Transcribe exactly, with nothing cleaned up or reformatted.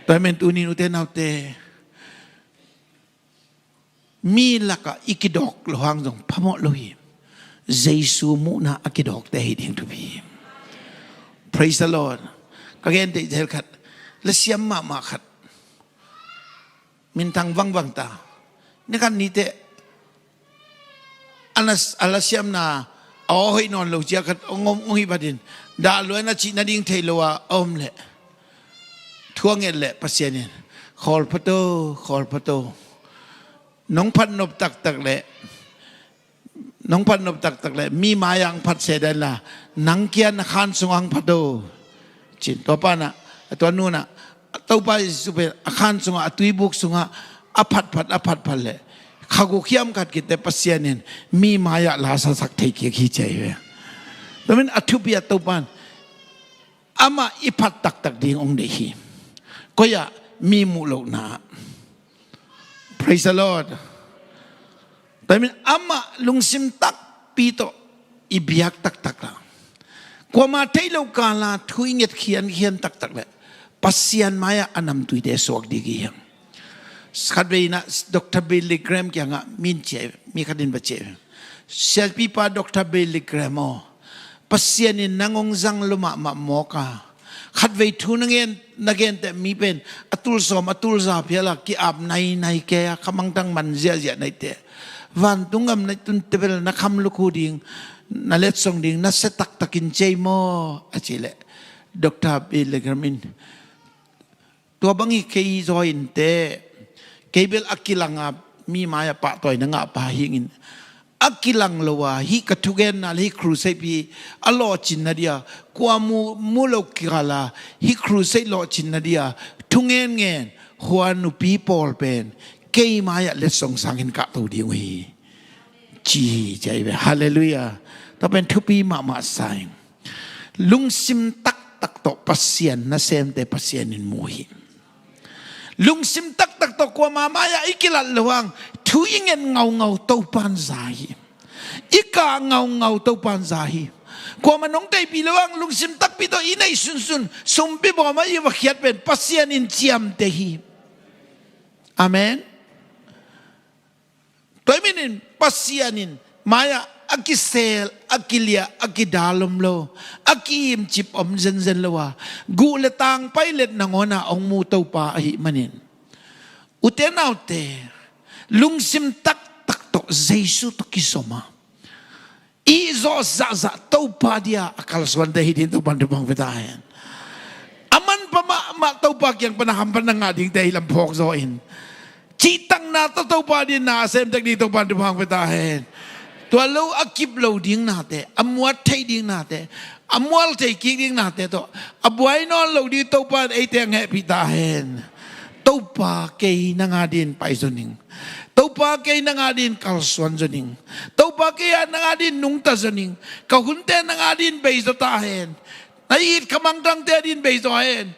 Tua hi men tunin ute naute, mi lakah i kidawk lo hang zong phamawh lo hi. Jesu muhna a kidawkte hi ding thupi hi. Praise the Lord. Ka gen deih zel khat, lasiam mahmah khat, minthang vangvang ta, ni khat ni teh a na, a lasiamna a aw hoih nawn lo cia khat hong om, hong hi batin, dah luai na cih nading thei lo a a om leh, thu a nget leh Pasian in, "Khawl phato, khawl phato. Nong phat nop taktak leh, nong phat nop taktak leh mi mai-ah hong phat se dan la, nang kia na khan sungah hong phato," ci-in tua pa in ah, tua nu in ah, Topa Jesu pen a khan sungah, a tuibuk sungah a phatphat, a phatphat leh kha guk hiam khat khit teh Pasian in mi mai-ah la sasak thei kik hi ci hi ve. Tua men a thupi ah Topa in amah i phat taktak ding hong deih hi. Koi ah? Mi muh lohna ah. Praise the Lord. Tua hi men amah lungsim takpi tawh i biak taktak la, kuama thei lo kala thu i nget khiankhian taktak leh Pasian mai-ah a namtuite suak ding hi hang. Khatvei in ah Doctor Billy Graham kiangah min ciah, mi khat in va ciah hi. "Siapipa Doctor Billy Graham aw, Pasian in nang hong zang lua mahmah mawk a, khatvei thu na gen, na gen teh mi pen a tul sawm, a tul za phial a ki-ap nainai kei a, khamangthang man ziahziah na hi teh, vantung gam na tun teh bel na kham lukhu ding, na letsong ding na sia taktakin ci ei maw?" a cih leh Doctor Billy Graham in, "Tua bang hi kei zaw in teh, kei bel a kilang a mi mai-ah pahtawina ngahpa hi ing in, a kilang lo a hih ka thugenna leh hih crusade pi a lawhcinna dia, kua mu, mu lo kikala hih crusade lawhcinna dia thu ngenngen hua nupi pawl pen kei mai-ah letsong sangin kahto ding uh hi," ci hi ci hi ve. Halleluiah. Tua pen thupi mahmah sa ing. Lungsim taktak tawh Pasian nasemte Pasian in mu hi. Lungsim taktak tawh kuama mai-ah i kilat loh hang thu i nget ngaungau Topa in za hi. I kah ngaungau Topa in za hi. Kuamah in hong teipih loh hang lungsim takpi tawh i neih sunsun sumpi bawm ah i va khiat pen Pasian in ciamteh hi. Amen. Tua hi menin Pasian in mai-ah a kisel, a kiliah, a kidal om lo, a ki-imcip om zenzen lo a, guh le tang pilot nangawn a hong mu Topa ahih manin, ute naute, lungsim taktak tawh Jesu tawh kizom a, i zawh zahzah Topa dia a kalsuante hi ding Topa in thupha hong pia ta hen. A manpha mahmah Topa kiang pan a hamphatna ngah dingte hi lam phawk zaw in, cihtakna tawh Topa dia na a semtek ding Topa in thupha hong pia ta hen. Tua lo a kip lo ding nate, a muat theih ding nate, a mual thei kik ding nate tawh a buai nawn lo ding Topa in eite hong hehpih ta hen. Topa, kei nang a din pai zaw ning. Topa, kei nang a din kalsuan zaw ning. Topa, kei a nang a din nungta zaw ning. Ka hunte nang a din bei zaw ta hen. Na it khamangthangte a din bei zaw hen.